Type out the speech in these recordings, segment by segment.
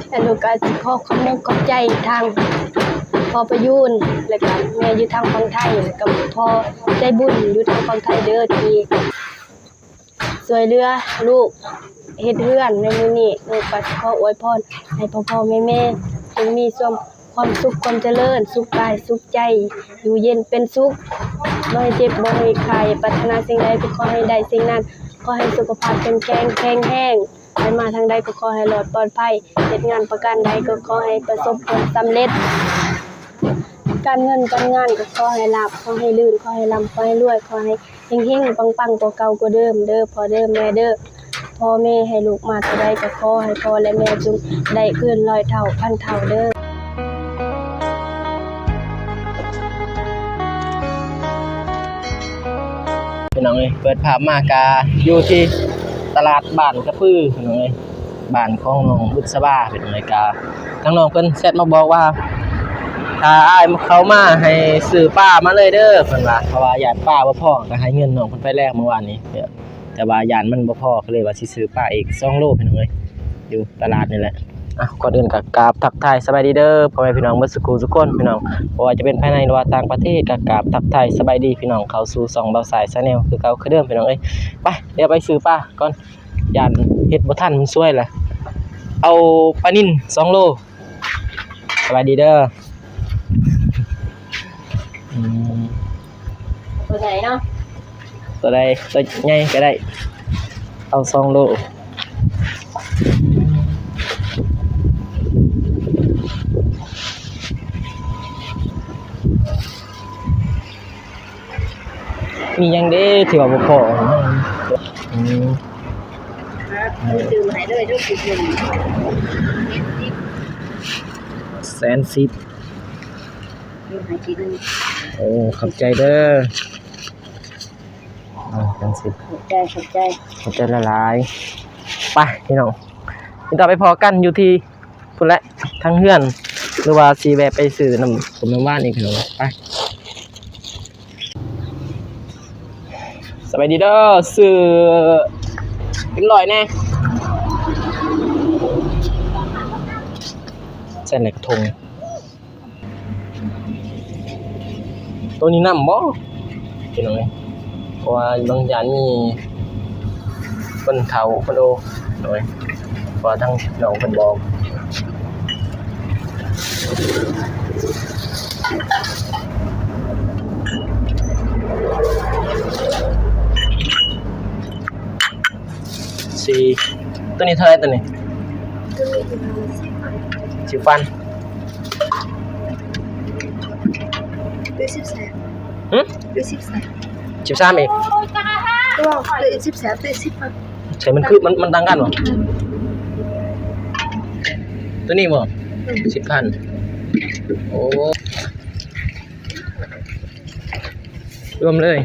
ແລ້ວລູກກໍຂໍຂອບມຸກຂອບໃຈທາງພໍ່ປະຢູນ ແລ້ວກໍແມ່ຢູ່ທາງຝັ່ງໄທ ແລ້ວກໍພໍ່ໃຈບຸນຢູ່ທາງຝັ່ງໄທເດີ້ ທີ່ຊ່ວຍເຫຼືອລູກເຮັດເຮືອນໃນມື້ນີ້. ລູກກໍຂໍອວຍພອນໃຫ້ພໍ່ໆແມ່ໆ ຈົ່ງມີສ່ວນ ຄວາມສຸກຄວາມຈະເລີນ ສຸກກາຍສຸກໃຈ ຢູ່ເຢັນເປັນສຸກ ບໍ່ໃຫ້ເຈັບບໍ່ໃຫ້ໄຂ້ ປາດຖະໜາສິ່ງໃດກໍຂໍໃຫ້ໄດ້ສິ່ງນັ້ນ ຂໍໃຫ້ສຸຂະພາບເຂັ້ມແຂງ ແຂງແຮງ ໄປມາທາງໃດກໍຂໍໃຫ້ລອດປອດໄພ ເຮັດງານປະການໃດກໍຂໍໃຫ້ປະສົບຜົນສຳເລັດ ການເງິນການງານກໍຂໍໃຫ້ລາບ ຂໍໃຫ້ລື່ນ ຂໍໃຫ້ລ່ຳ ຂໍໃຫ້ລວຍ ຂໍໃຫ້ ເຮັງໆ ປັງໆ ກວ່າເກົ່າກວ່າເດີມເດີ້ ພໍ່ເດີ້ແມ່ເດີ້. ພໍ່ແມ່ໃຫ້ລູກມາເທົ່າໃດກໍຂໍໃຫ້ພໍ່ແລະແມ່ຈົ່ງໄດ້ຄືນຮ້ອຍເທົ່າພັນເທົ່າເດີ້. ພີ່ນ້ອງເອີຍ ເປີດພາບມາກະຢູ່ທີ່ຕະຫຼາດບ້ານກະປື ພີ່ນ້ອງເອີຍ. ບ້ານຂອງນ້ອງບຸດສະບາ ເປັນຈັ່ງໃດກະ ທາງນ້ອງເພິ່ນແຊັດມາບອກວ່າ ຖ້າອ້າຍເຂົ້າມາໃຫ້ຊື້ປາມາເລີຍເດີ້ ເພິ່ນວ່າ ເພາະວ່າຢ້ານປາບໍ່ພໍ ກະໃຫ້ເງິນນ້ອງເພິ່ນໄປແລ້ວມື້ວານນີ້ ແຕ່ວ່າຢ້ານມັນບໍ່ພໍ ກະເລີຍວ່າຊິຊື້ປາອີກສອງໂລ ພີ່ນ້ອງເອີຍ ຢູ່ຕະຫຼາດນີ້ແຫຼະ. ອ່ະ ກ່ອນອື່ນກະກາບທັກທາຍສະບາຍດີເດີ້ ພໍ່ແມ່ພີ່ນ້ອງເບິດສູ່ຄູ່ສູ່ຄົນ ພີ່ນ້ອງ ບໍ່ວ່າຈະເປັນພາຍໃນ ຫຼືວ່າຕ່າງປະເທດ ກະກາບທັກທາຍສະບາຍດີພີ່ນ້ອງ ເຂົ້າສູ່ຊ່ອງບ່າວຊາຍ Channel ຄືເກົ່າຄືເດີມ ພີ່ນ້ອງເອີຍ. ໄປ ດຽວໄປຊື້ປາກ່ອນ ຢ້ານເຮັດບໍ່ທັນ ມັນສວຍລະ. ເອົາປານິນສອງໂລ. ສະບາຍດີເດີ້. ອືມ ໂຕໃຫຍ່ເນາະ ໂຕໃດ ໂຕໃຫຍ່ກະໄດ້ ເອົາສອງໂລ. ມີຫຍັງເດ້ທີ່ວ່າບໍ່ພໍ? ອືມ ຊື້ໃຫ້ເດີ ເດີ ສິບ ແສນສິບ ໂອ້ ຂອບໃຈເດີ ແສນສິບ ຂອບໃຈ ຂອບໃຈ ຂອບໃຈຫຼາຍໆ. ໄປພີ່ນ້ອງ ດຽວໄປພໍ້ກັນຢູ່ທີ່ ພຸ້ນແຫຼະ ທາງເຮືອນ ຫຼືວ່າຊິແວ່ໄປຊື້ນ້ຳສົ້ມນ້ຳຫວານອີກພີ່ນ້ອງ. ໄປ ສະບາຍດີເດີ ຊື້ເອັມຮ້ອຍແດ່ ໃສ່ໃນກະທົງ. ໂຕນີ້ນຳບໍ່ ພີ່ນ້ອງເອີຍ ເພາະວ່າບາງຢ່າງມີຄົນເຖົ້າຄົນໂອໂດຍ ເພາະວ່າທາງນ້ອງເພິ່ນບອກ ສີ່ ໂຕນີ້ເທົ່າໃດໂຕນີ້? ສິບພັນ ເປັນສິບສາມ ຫື ເປັນສິບສາມ ສິບສາມອີກ ເປັນສິບສາມ ເປັນສິບພັນ ໃຊ່ ມັນຄື ມັນ ມັນຕ່າງກັນບໍ່? ໂຕນີ້ບໍ່? ສິບພັນ ໂອ້ ລວມເລີຍ.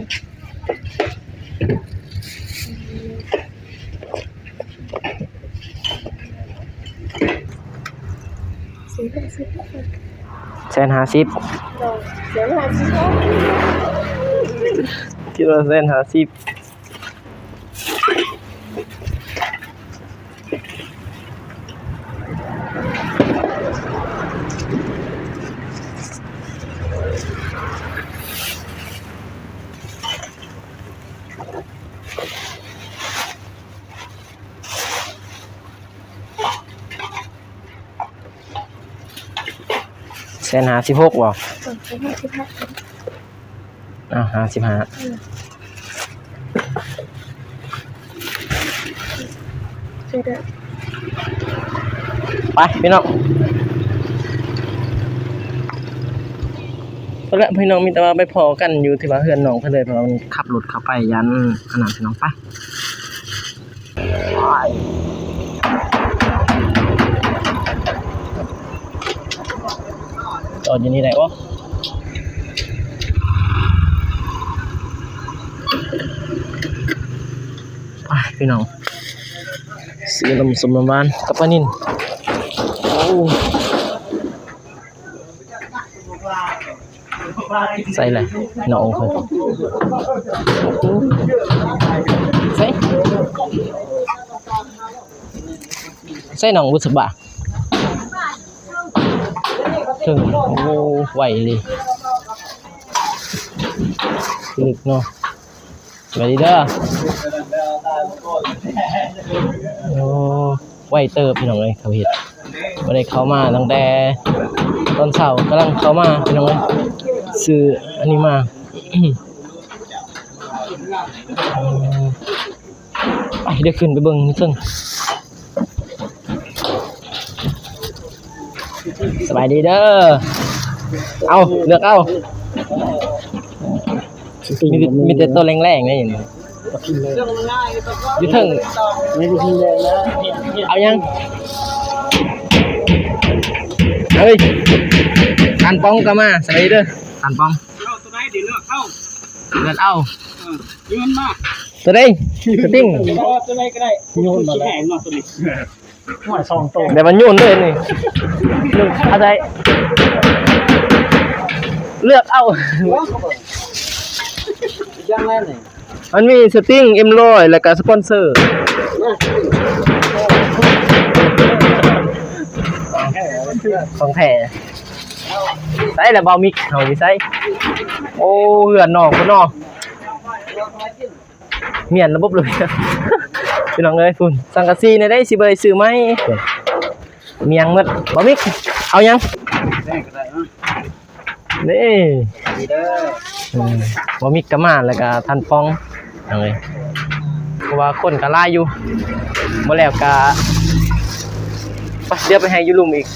ແສນຫ້າສິບ ແສນຫ້າສິບ ຄິດວ່າແສນຫ້າສິບ. ແສນຫ້າສິບຫົກບໍ່? ເອີ ແສນຫ້າສິບຫົກ ອ້າວ ຫ້າສິບຫ້າ ເອີ ໄປພີ່ນ້ອງ ພຸ້ນແຫຼະພີ່ນ້ອງ ມີແຕ່ວ່າໄປພໍ້ກັນຢູ່ທີ່ວ່າເຮືອນນ້ອງເພິ່ນເລີຍ ເພາະວ່າມັນຂັບລົດເຂົ້າໄປຢ້ານອັນນັ້ນພີ່ນ້ອງ ໄປ. ຈອດຢູ່ນີ້ໄດ້ບໍ່? ໄປພີ່ນ້ອງ ຊື້ນ້ຳສົ້ມນ້ຳຫວານກັບປານິນ ໂອ້. ໃສ່ແຫຼະນ້ອງເພິ່ນ ໃສ່. ໃສ່ນ້ອງບຸດສະບາ ເທິງ ໂອ້ ໄວອີ່ຫຼີ ລຶກເນາະ. ສະບາຍດີເດີ. ໂອ້ ໄວເຕີບພີ່ນ້ອງເອີຍ ເຂົາເຮັດ ບໍ່ໄດ້ເຂົ້າມາຕັ້ງແຕ່ຕອນເຊົ້າ ກຳລັງເຂົ້າມາພີ່ນ້ອງເອີຍ ຊື້ອັນນີ້ມາ. ໄປ ດຽວຂຶ້ນໄປເບິ່ງເທິງ. ສະບາຍດີເດີ. ເອົາ ເລືອກເອົາ ມີ ມີແຕ່ໂຕແລງໆ ນີ້ ຢູ່ເທິງ. ເອົາຫຍັງ? ເຮີ້ຍ ທ່ານປອງກໍມາ. ສະບາຍດີເດີ ທ່ານປອງ. ເລືອກເອົາ ເລືອກເອົາ ເອີ ໂຍນມາ ໂຕໃດ? ສະຕິງ ເອີ ໂຕໃດກໍໄດ້ ໂຍນມາແລ້ວ ແຂງເນາະໂຕນີ້. ຫ້ອຍ ສອງໂຕ ແບບວ່າໂຍນເລີຍນີ້ ເອົາໃສ່ ເລືອກເອົາ ຍັງແລ້ວນີ້ ມັນມີສະຕິງ ເອັມຮ້ອຍ ແລ້ວກະສະປອນເຊີ ຂອງແທ້ ຂອງແທ້. ໃສລະ ເບົາມິກເຮົາຢູ່ໃສ? ໂອ້ ເຮືອນນ້ອງພຸ້ນເນາະ. ມ້ຽນລະບົບລະບຽບ ພີ່ນ້ອງເອີຍ ພຸ້ນ ສັງກະສີແນວໃດ ຊິໄປຊື້ໃໝ່ ມ້ຽງໝົດ. ບໍ່ມີ ເອົາຫຍັງ? ນີ້ ນີ້ເດີ ອືມ ບໍ່ມີກະມາ ແລ້ວກະທ່ານປອງ ພີ່ນ້ອງເອີຍ ເພາະວ່າຄົນກະຫຼາຍຢູ່ ບໍ່ແລ້ວກະ ໄປ ດຽວໄປໃຫ້ຢູ່ລຸ່ມອີກ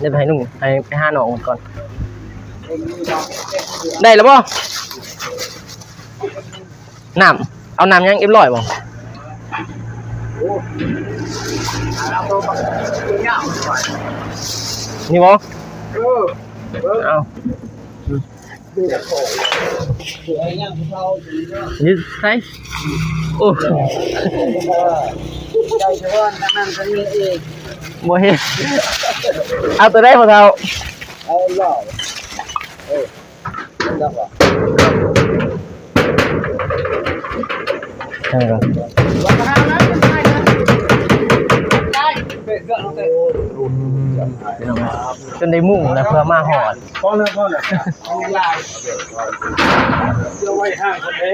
ດຽວໄປໃຫ້ໜຸ່ມ ໃຫ້ ໄປຫານ້ອງກ່ອນ. ໄດ້ລະບໍ່? ນ້ຳ ເອົານ້ຳຫຍັງ? ເອັມຮ້ອຍບໍ່? ນີ້ບໍ່? ເອີ ເອົາ ຢູ່ໃສ? ໂອ້ ບໍ່ເຫັນ. ເອົາໂຕໃດພໍ່ເຖົ້າ? ເອົາເຫຼົ້າ ເອີ ຈົນໄດ້ມຸງແລ້ວ ເພື່ອມາຮອດ. ພໍແລ້ວ ພໍແລ້ວ ເອົາໄວ້ຫ້າງເດ້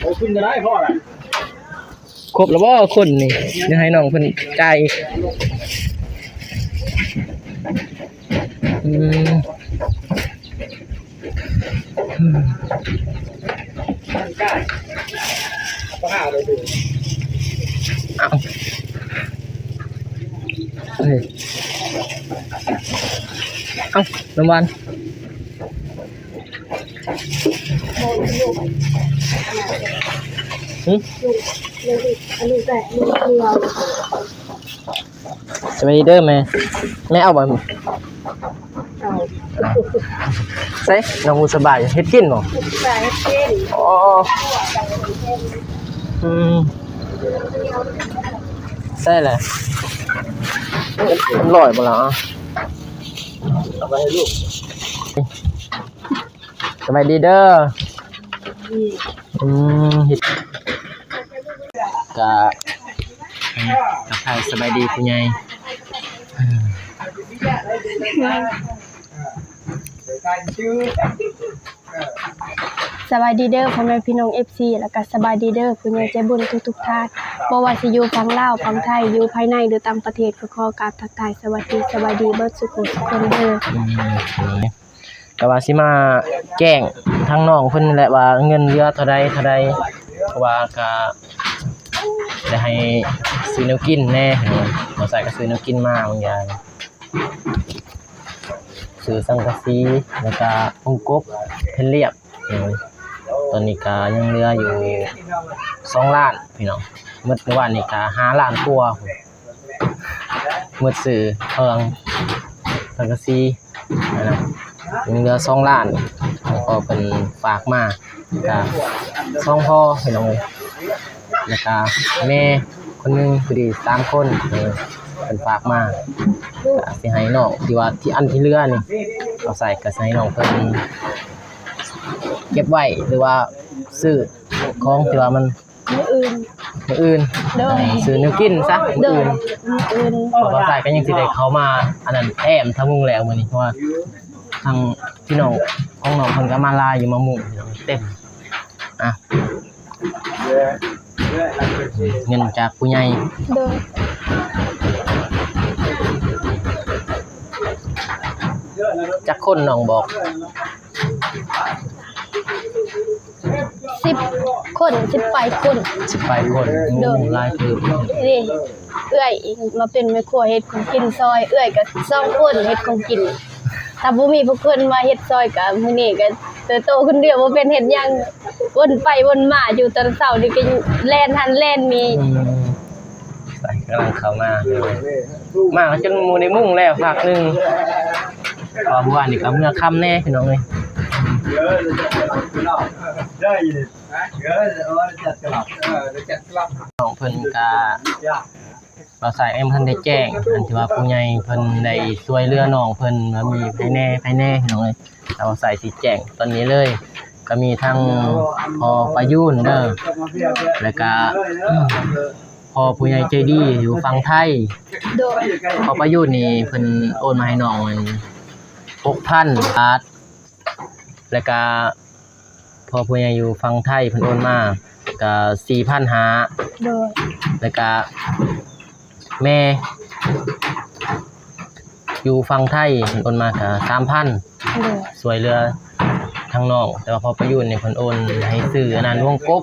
ເອົາຂຶ້ນກໍໄດ້ ພໍແລ້ວ. ຄົບແລ້ວບໍ່ຄົນນີ້? ດຽວໃຫ້ນ້ອງເພິ່ນຈ່າຍອີກ. ອືມ ເອົາ ເອົາ ນ້ຳຫວານ. ຫຶ? ສະບາຍດີເດີແມ່. ແມ່ເອົາບໍ່? ເອົາ. ໃສ ນ້ອງບໍ່ສະບາຍ ເຮັດກິນບໍ່? ເຮັດກິນ. ອໍ ອືມ ໃສລະ? ມັນລອຍບໍ່ລະ? ເອົາໄປໃຫ້ລູກ. ສະບາຍດີເດີ. ອືມ ເຮັດ ກະ ກະທັກທາຍສະບາຍດີຜູ້ໃຫຍ່. ສະບາຍດີເດີພໍ່ແມ່ພີ່ນ້ອງເອັຟຊີ ແລ້ວກະສະບາຍດີເດີຜູ້ໃຫຍ່ໃຈບຸນທຸກໆທ່ານ ບໍ່ວ່າຊິຢູ່ຝັ່ງລາວ ຝັ່ງໄທ ຢູ່ພາຍໃນ ຫຼື ຕ່າງປະເທດ ກໍຂໍກາບທັກທາຍສະຫວັດດີ ສະບາຍດີເບິດສູ່ຜູ້ສູ່ຄົນເດີ. ອືມ ກະວ່າຊິມາແຈ້ງທາງນ້ອງເພິ່ນແຫຼະວ່າເງິນເຫຼືອເທົ່າໃດ ເທົ່າໃດ ເພາະວ່າກະໄດ້ໃຫ້ຊື້ແນວກິນແດ່ ບໍ່ໃສ່ກະຊື້ແນວກິນມາບາງຢ່າງ ຊື້ສັງກະສີ ແລ້ວກະມຸງກົບ ແຜ່ນລຽບ ຕອນນີ້ກະຍັງເຫຼືອຢູ່ສອງລ້ານພີ່ນ້ອງ ໝົດມື້ວານນີ້ກະຫ້າລ້ານກວ່າ. ໝົດຊື້ເຄື່ອງສັງກະສີ ອັນນັ້ນ ຍັງເຫຼືອສອງລ້ານ ແລ້ວກໍເພິ່ນຝາກມາ ກະສອງພໍພີ່ນ້ອງເອີຍ ແລ້ວກະແມ່ຄົນໜຶ່ງ ພໍດີສາມຄົນ ເອີ ເພິ່ນຝາກມາ ກະຊິໃຫ້ນ້ອງທີ່ວ່າທີ່ອັນທີ່ເຫຼືອນີ້ ເອົາໃສ່ ກະຊິໃຫ້ນ້ອງເພິ່ນເກັບໄວ້ ຫຼືວ່າຊື້ຂອງທີ່ວ່າມັນ ມື້ອື່ນ ມື້ອື່ນ ໂດຍ ຊື້ແນວກິນຊະ ມື້ອື່ນ ໂດຍ ມື້ອື່ນ ເພາະວ່າສາຍກໍຍັງຊິໄດ້ເຂົ້າມາ ອັນນັ້ນ ແອ້ມທາງມຸງແລ້ວມື້ນີ້ ເພາະວ່າທາງພີ່ນ້ອງຂອງນ້ອງເພິ່ນກໍມາຫຼາຍຢູ່ ມາມຸງເຕັມ. ອ່ະ ເງິນຈາກຜູ້ໃຫຍ່ ໂດຍ ຈັກຄົນນ້ອງບອກ? ສິບຄົນ ສິບປາຍຄົນ ສິບປາຍຄົນ ໂດຍ ໂອ້ ຫຼາຍເຕີບເນາະ ເດ້ ເອື້ອຍມາເປັນແມ່ຄົວເຮັດຂອງກິນຊ່ອຍ ເອື້ອຍກໍສອງຄົນເຮັດຂອງກິນ ຖ້າບໍ່ມີພວກເພິ່ນມາເຮັດຊ່ອຍ ກໍມື້ນີ້ກໍໂຕໆຄົນດຽວ ບໍ່ເປັນເຮັດຫຍັງ ວົນໄປວົນມາຢູ່ ຕອນເຊົ້ານີ້ກໍແລ່ນຫັ້ນແລ່ນນີ້ ອືມ ໃສ່ ກຳລັງເຂົ້າມາ ມາກໍຈົນໝູ່ໄດ້ມຸງແລ້ວພັກໜຶ່ງ ເພາະວ່າມື້ວານນີ້ກໍເມືອຄ່ຳແດ່ພີ່ນ້ອງເອີຍ ນ້ອງເພິ່ນກໍ ບ່າວສາຍຍັງບໍ່ທັນໄດ້ແຈ້ງ ອັນທີ່ວ່າຜູ້ໃຫຍ່ເພິ່ນໄດ້ຊ່ວຍເຫຼືອນ້ອງເພິ່ນ ວ່າມີໃຜແດ່ ໃຜແດ່ພີ່ນ້ອງເອີຍ ແລ້ວບ່າວສາຍຊິແຈ້ງຕອນນີ້ເລີຍ ກໍມີທັງພໍ່ປະຍູນເດີ ແລ້ວກະພໍ່ຜູ້ໃຫຍ່ໃຈດີຢູ່ຝັ່ງໄທ ໂດຍ ພໍ່ປະຍູນນີ້ເພິ່ນໂອນມາໃຫ້ນ້ອງຫັ້ນຫົກພັນບາດ ແລ້ວກະພໍ່ຜູ້ໃຫຍ່ຢູ່ຝັ່ງໄທເພິ່ນໂອນມາກະສີ່ພັນຫ້າ ໂດຍ ແລ້ວກະ ແມ່ຢູ່ຝັ່ງໄທເພິ່ນໂອນມາກະສາມພັນ ໂດຍ ຊ່ວຍເຫຼືອທາງນ້ອງ ແຕ່ວ່າພໍ່ປະຍູນນີ້ເພິ່ນໂອນໃຫ້ຊື້ອັນນັ້ນວົງກົບ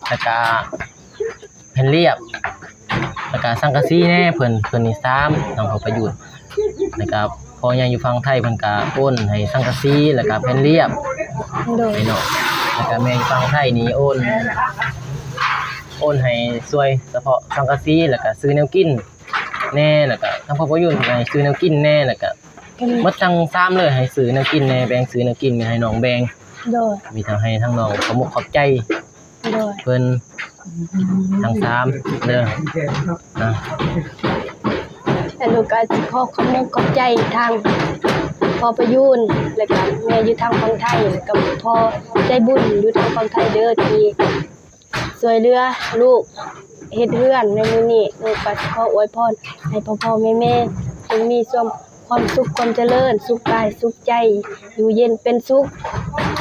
ແລ້ວກະແຜ່ນລຽບ ແລ້ວກະສັງກະສີແດ່ເພິ່ນ ເພິ່ນນີ້ສາມ ທາງພໍ່ປະຍູນ ແລ້ວກະພໍ່ໃຫຍ່ຢູ່ຝັ່ງໄທເພິ່ນກະໂອນໃຫ້ສັງກະສີ ແລ້ວກະແຜ່ນລຽບ ໂດຍ ໃຫ້ນ້ອງ ແລ້ວກະແມ່ຢູ່ຝັ່ງໄທນີ້ໂອນ ໂອນໃຫ້ຊ່ວຍສະເພາະສັງກະສີ ແລ້ວກະຊື້ແນວກິນ ແດ່ ແລ້ວກະທາງພໍ່ປະຍູນໃຫ້ຊື້ແນວກິນແດ່ ແລ້ວກະ ເປັນ ໝົດທັງສາມເລີຍ ໃຫ້ຊື້ແນວກິນແດ່ ແບ່ງຊື້ແນວກິນ ມີໃຫ້ນ້ອງແບ່ງ ໂດຍ ມີທັງໃຫ້ທັງນ້ອງຂອບມຸກຂອບໃຈ ໂດຍ ເພິ່ນທັງສາມເດີ ອ່າ ແລ້ວລູກກໍຂໍຂອບມຸກຂອບໃຈທາງພໍ່ປະຍູນ ແລ້ວກະແມ່ຢູ່ທາງຝັ່ງໄທ ແລ້ວກະພໍ່ໃຈບຸນຢູ່ທາງຝັ່ງໄທເດີ ທີ່ ຊ່ວຍເຫຼືອລູກເຮັດເຮືອນໃນມື້ນີ້ ລູກກໍຂໍອວຍພອນໃຫ້ພໍ່ໆແມ່ໆ ຈົ່ງມີຄວາມສຸກຄວາມຈະເລີນ ສຸກກາຍສຸກໃຈ ຢູ່ເຢັນເປັນສຸກ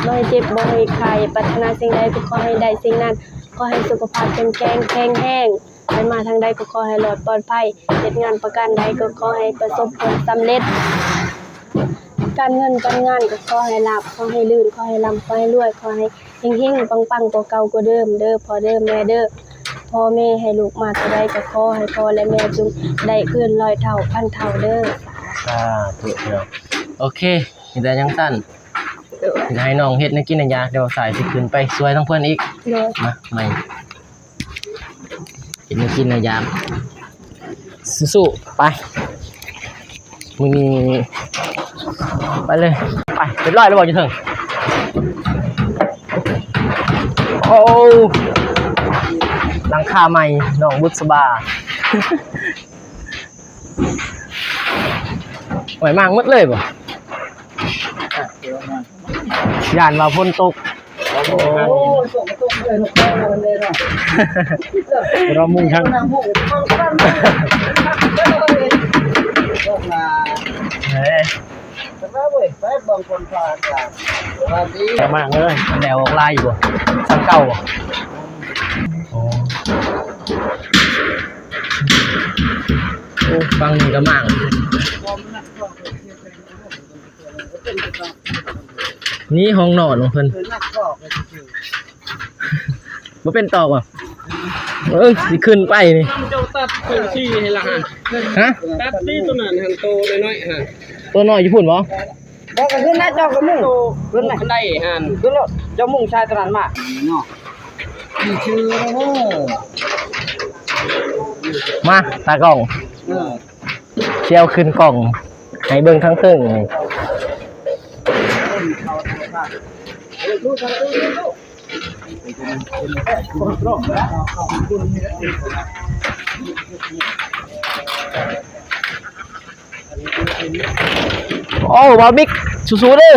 ບໍ່ໃຫ້ເຈັບບໍ່ໃຫ້ໄຂ້ ປາດຖະໜາສິ່ງໃດກໍຂໍໃຫ້ໄດ້ສິ່ງນັ້ນ ຂໍໃຫ້ສຸຂະພາບເຂັ້ມແຂງ ແຂງແຮງ ໄປມາທາງໃດກໍຂໍໃຫ້ລອດປອດໄພ ເຮັດງານປະການໃດກໍຂໍໃຫ້ປະສົບຜົນສຳເລັດ ການເງິນການງານກໍຂໍໃຫ້ລາບ ຂໍໃຫ້ລື່ນ ຂໍໃຫ້ລ່ຳ ຂໍໃຫ້ລວຍ ຂໍໃຫ້ ເຮັງໆ ປັງໆ ກວ່າເກົ່າກວ່າເດີມເດີ ພໍ່ເດີ ແມ່ເດີ ພໍ່ແມ່ໃຫ້ລູກມາເທົ່າໃດກໍຂໍໃຫ້ພໍ່ ແລະ ແມ່ຈົ່ງໄດ້ຄືນຮ້ອຍເທົ່າພັນເທົ່າເດີ ສາທຸ ໂອເຄ ມີແຕ່ຈັ່ງຊັ້ນ ໃຫ້ນ້ອງເຮັດແນວກິນແນວຢາກ ດຽວສາຍຊິຂຶ້ນໄປຊ່ວຍທາງເພິ່ນອີກ ໂດຍ ມາໃໝ່ ເຮັດແນວກິນແນວຢາກ ສູ້ໆ ໄປ ມື້ນີ້ ໄປເລີຍ ໄປ ຮຽບຮ້ອຍແລ້ວບໍ່ຢູ່ເທິງ ໂອ້ ຫຼັງຄາໃໝ່ ນ້ອງບຸດສະບາ ໄວ້ມ້າງໝົດເລີຍບໍ່? ຢ້ານວ່າຝົນຕົກ ໂອ້ຍ ຝົນຕົກເລີຍ ເນາະ ເນາະ ເນາະ ເນາະ ເນາະ ເນາະ ເອີຍ ກະມາກເລີຍ ແລ້ວອອກລາຍຢູ່ບໍ່? ສັງເກົ່າບໍ່? ໂອ້ ໂອ້ ຝັ່ງນີ້ກະມາກ ນີ້ຫ້ອງນອນຂອງເພິ່ນ ບໍ່ເປັນຕອກບໍ່? ເອີຍ ຊິຂຶ້ນໄປນີ້ ເຈົ້າຕັດເປັນສີ່ໃຫ້ລະຫັ້ນ ຮະ? ຕັດຕີໂຕນັ້ນຫັ້ນ ໂຕນ້ອຍໆຫັ້ນ ໂຕນ້ອຍຢູ່ພຸ້ນບໍ່? ບໍ່ ກໍຂຶ້ນນະ ເຈົ້າກໍມຸງ ໂຕ ຂຶ້ນນະ ໄດ້ຫັ້ນ ຂຶ້ນໂລດ ເຈົ້າມຸງຊາຍໂຕນັ້ນມາເນາະ ມາ ຕາກ້ອງ ເອີ ສ່ຽວຂຶ້ນກ້ອງໃຫ້ເບິ່ງທາງເທິງນີ້ ໂອ້ ບ່າວມິກ ສູ້ໆເດີ.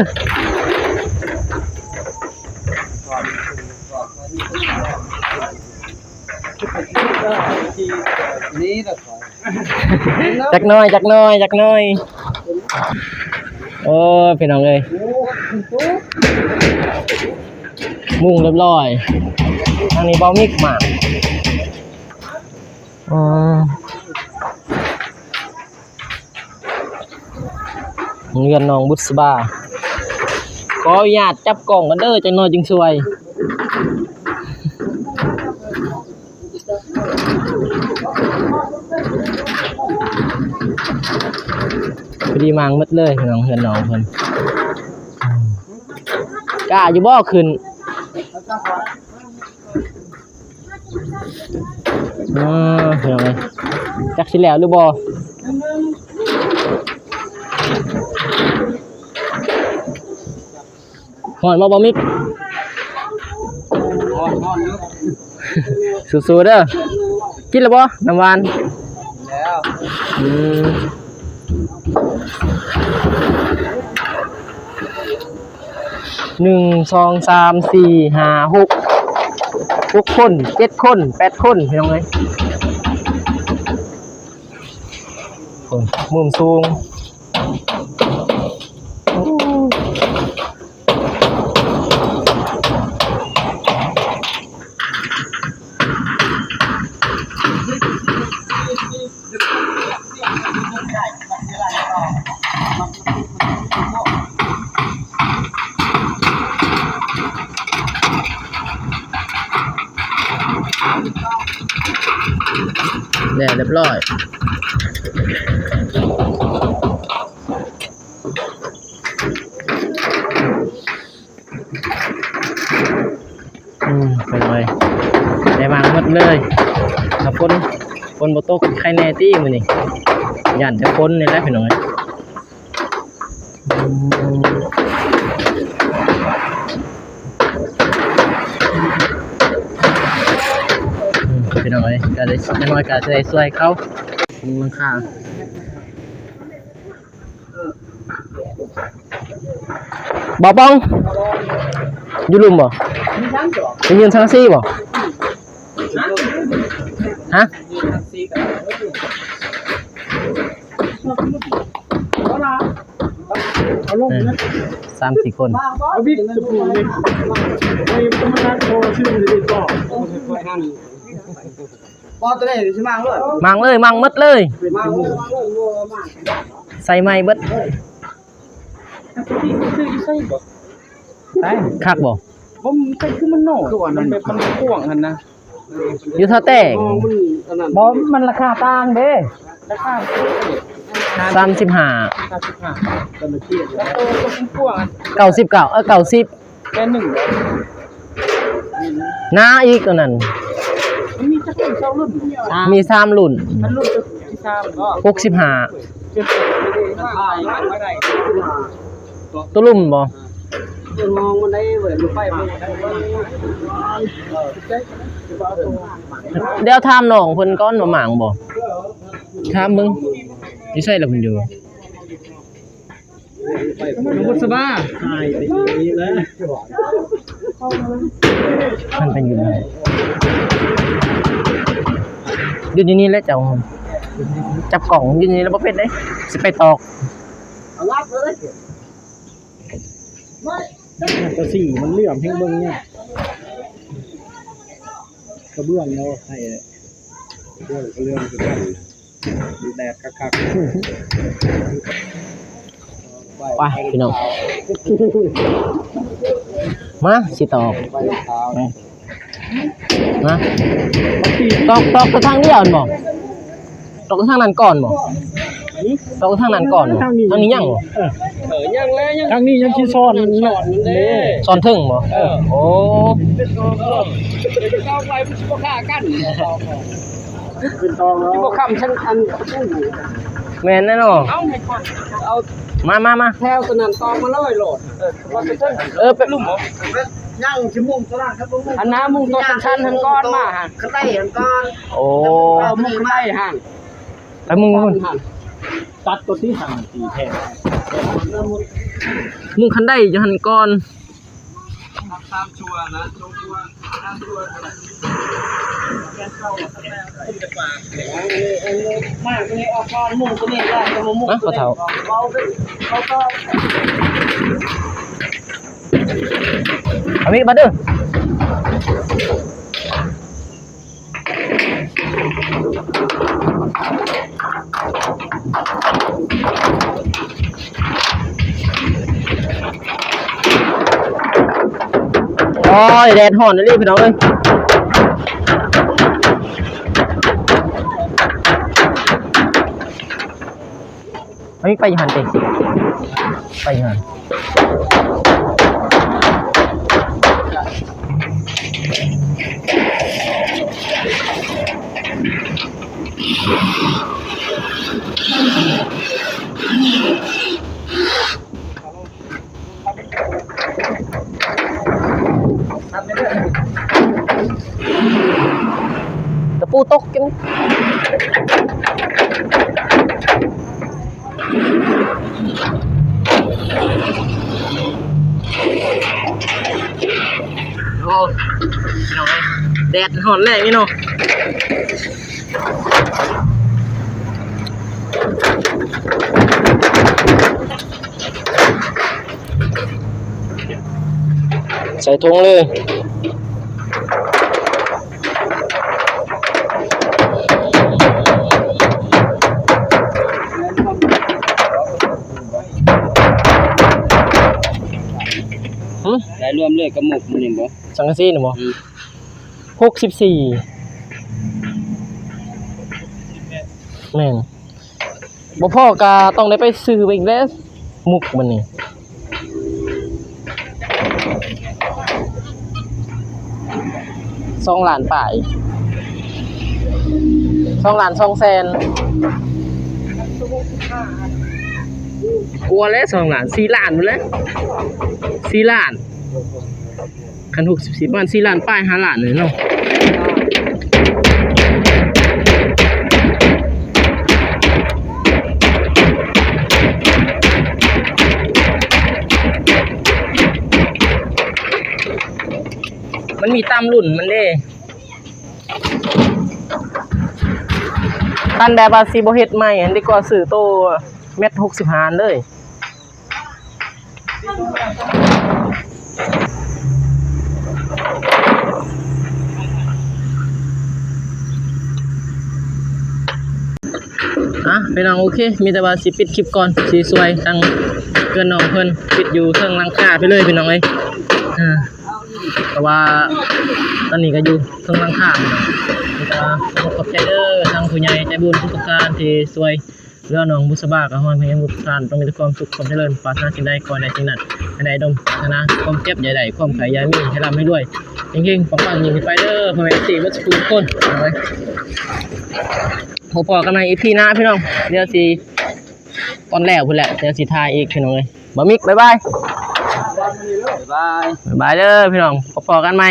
ນີ້ລະ ຈັກໜ້ອຍ ຈັກໜ້ອຍ ຈັກໜ້ອຍ. ໂອ້ຍ ພີ່ນ້ອງເອີຍ ມຸງຮຽບຮ້ອຍ. ທາງນີ້ເບົາມິກມາ. ອືມ ເຮືອນນ້ອງບຸດສະບາ. ຂໍອະນຸຍາດຈັບກ້ອງກັນເດີ ຈັກໜ້ອຍຈຶ່ງຊ່ວຍ. ພໍດີໝ່າງໝົດເລີຍພີ່ນ້ອງ ເຮືອນນ້ອງເພິ່ນ. ອືມ ກ້າຢູ່ບໍ່ຂຶ້ນ? ເອີ ພີ່ນ້ອງເອີຍ ຈັກຊິແລ້ວຫຼືບໍ່? ຮ້ອນບໍ່ ບໍ່ມິກ? ຮ້ອນ ຮ້ອນຢູ່. ສູ້ໆເດີ. ກິນແລ້ວບໍ່ ນ້ຳຫວານ? ແລ້ວ. ອືມ. ໜຶ່ງ ສອງ ສາມ ສີ່ ຫ້າ ຫົກ ຫົກຄົນ ເຈັດຄົນ ແປດຄົນ ພີ່ນ້ອງເອີຍ. ໂອ້ ມຸມສູງ. ແລ້ວຮຽບຮ້ອຍ. ອືມ ເປັນໄງ ໄດ້ໝ່າງໝົດເລີຍ. ຖ້າຝົນ ຝົນບໍ່ຕົກໄຄແນ່ຕິມື້ນີ້ ຢ້ານແຕ່ຝົນນີ້ແຫຼະພີ່ນ້ອງເອີຍ. ອືມ ອືມ ພີ່ນ້ອງເອີຍ ກະໄດ້ ຢ່າງໜ້ອຍກະໄດ້ຊ່ວຍເຂົາມຸງຫຼັງຄາ. ບ່າວປອງ ຢູ່ລຸ່ມບໍ່? ໄປຢືນສັງກະສີບໍ່? ຮະ? ເອີ ສາມສີ່ຄົນ. ບໍ່ ໂຕນີ້ຊິໝ່າງເລີຍ ໝ່າງເລີຍ ໝ່າງໝົດເລີຍ ໝ່າງ ໃສ່ໃໝ່ເບິດ. ຄັກບໍ່? ບໍ່ ມັນຄືມັນນ້ອຍ ຄືວ່ານັ້ນ ມັນກວ້າງຫັ້ນນະ ຢູ່ທ່າແຕງ. ບໍ່ ມັນລາຄາຕ່າງເດ້ ລາຄາ ສາມສິບຫ້າ ສາມສິບຫ້າ ເກົ້າສິບເກົ້າ ເອີ ເກົ້າສິບ ແສນໜຶ່ງ ໜາອີກຕົວນັ້ນ ມັນມີຈັກລຸ້ນ ສອງລຸ້ນ ມີສາມລຸ້ນ ອັນລຸ້ນທີ່ສາມ ຫົກສິບຫ້າ ຕົວລຸ່ມບໍ່? ດຽວຖາມນ້ອງເພິ່ນກ່ອນວ່າໝ່າງບໍ່ ຖາມເບິ່ງ ຢູ່ໃສລະເພິ່ນຢູ່? ນ້ອງບຸດສະບາ ມັນເປັນຢູ່ນີ້ ຢູ່ນີ້ແຫຼະເຈົ້າ ຈັບກ້ອງຢູ່ນີ້ແລ້ວບໍ່ເປັນເດ້ ຊິໄປຕອກ ກະສີມັນເຫຼື້ອມແຮງເບິ່ງຍາກ ກະເບື້ອງເນາະ ໃຫ້ ກະເບື້ອງ ກະເລື່ອງຄືກັນ. ແດດຄັກໆ ໄປພີ່ນ້ອງ ມາ ຊິຕອກ ມາ ຕອກ ຕອກແຕ່ທາງດຽວແມ່ນບໍ່? ຕອກແຕ່ທາງນັ້ນກ່ອນບໍ່? ຕອກແຕ່ທາງນັ້ນກ່ອນບໍ່? ທາງນີ້ຍັງບໍ່? ເອີ ເອີ ຍັງແລະ ຍັງ ທາງນີ້ຍັງຊິຊ້ອນ ຊ້ອນເທິງບໍ່? ເອີ ໂອ້ ເປັນຕອກໄວ້ມັນຊິບໍ່ຄາກັນ. ເປັນຕອງເນາະ ບໍ່ຄ້ຳຊັ້ນອັນປະຕູ ແມ່ນແນ່ເນາະ ເອົາ ມາ ມາ ມາ ແຖວຕົວນັ້ນຕອງມາເລີຍໂລດ ເອີ ເປັນ ຍັງຊິມຸງຕົວນັ້ນຄັບ ອັນນາມຸງຕົວສັ້ນໆຫັ້ນກ່ອນ ມາຫັ້ນ ຄັນໄດຫັ້ນກ່ອນ ໂອ້ ມຸງຄັນໄດຫັ້ນ ໄປມຸງພຸ້ນ ຕັດຕົວທີ່ຫັ້ນ ຕີແທ້ ມຸງຄັນໄດຢູ່ຫັ້ນກ່ອນ. ສາມຊົ່ວນະ ສອງຊົ່ວ ມາໂຕນີ້ອອກກ່ອນ ມຸງໂຕນີ້ໄດ້ ແຕ່ວ່າມຸງ ມາ ໂຕນີ້ ພໍ່ເຖົ້າ ເວົ້າເປັນ ເວົ້າຕໍ່ ເອົາມີດມາເດີ້. ໂອ້ຍ ແດດຮ້ອນອີ່ຫຼີພີ່ນ້ອງເອີຍ. ເອີຍ ໄປຢູ່ຫັ້ນຕິ ໄປຢູ່ຫັ້ນ. ຕະປູຕົກກິນ. ໂອ້ ພີ່ນ້ອງເອີຍ ແດດຮ້ອນແລງນີ້ເນາະ. ໃສ່ຖົງເລີຍ. ຫຶ? ໄດ້ລວມເລີຍກັບໝົກມື້ນີ້ບໍ່? ສັງກະສີນີ້ບໍ່? ອືມ ຫົກສິບສີ່ ແມ່ນ. ບໍ່ພໍກໍຕ້ອງໄດ້ໄປຊື້ໄປອີກແລ້ວ ມຸກມັນນີ້ ສອງລ້ານປາຍ ສອງລ້ານສອງແສນ ກວ່າແລ້ວ ສອງລ້ານ ສີ່ລ້ານພຸ້ນແຫຼະ ສີ່ລ້ານ. ຄັນຫົກສິບສີ່ ປະມານສີ່ລ້ານປາຍ ຫ້າລ້ານນີ້ເນາະ. ມັນມີຕາມລຸ້ນມັນເດ້ ຄັນແບບວ່າຊິບໍ່ເຮັດໃໝ່ຫັ້ນ ດີກວ່າຊື້ໂຕແມັດຫົກສິບຫ້າເລີຍ. ອ່ະ ພີ່ນ້ອງ ໂອເຄ ມີແຕ່ວ່າຊິປິດຄລິບກ່ອນ ຊິຊ່ວຍທາງເພື່ອນນ້ອງເພິ່ນ ປິດຢູ່ເທິງຫຼັງຄາໄປເລີຍ ພີ່ນ້ອງເອີຍ. ອ່າ ເພາະວ່າຕອນນີ້ກໍຢູ່ເທິງຫຼັງຄາ ມີແຕ່ວ່າຂອບໃຈເດີ້ ທາງຜູ້ໃຫຍ່ໃຈບຸນທຸກໆທ່ານທີ່ຊ່ວຍ ເຮືອນ້ອງບຸດສະບາ ກະຂໍໃຫ້ເຮືອນ້ອງບຸດສະບາ ຈົ່ງມີແຕ່ຄວາມສຸກຄວາມຈະເລີນ ປາດຖະໜາສິ່ງໃດຂໍໃຫ້ໄດ້ສິ່ງນັ້ນ ໃຫ້ໄດ້ສົມປາດຖະໜາ ຄວາມເຈັບຢ່າໄດ້ ຄວາມໄຂ້ຢ່າມີ ໃຫ້ລ່ຳໃຫ້ລວຍ ເຮັງໆ ປັງໆ ຍິ່ງຂຶ້ນໄປເດີ້ ພໍ່ແມ່ເອັຟຊີ ເບິດສູ່ທຸກຄົນ. ພໍ້ກັນໃໝ່ອີພີໜ້າພີ່ນ້ອງ ດຽວຊິ ຕອນແລ້ວພຸ້ນແຫຼະ ດຽວຊິຖ່າຍອີກພີ່ນ້ອງເອີຍ. ບ່າວມິກ ບາຍບາຍ ບາຍບາຍ ບາຍບາຍເດີ້ພີ່ນ້ອງ ພໍ້ກັນໃໝ່.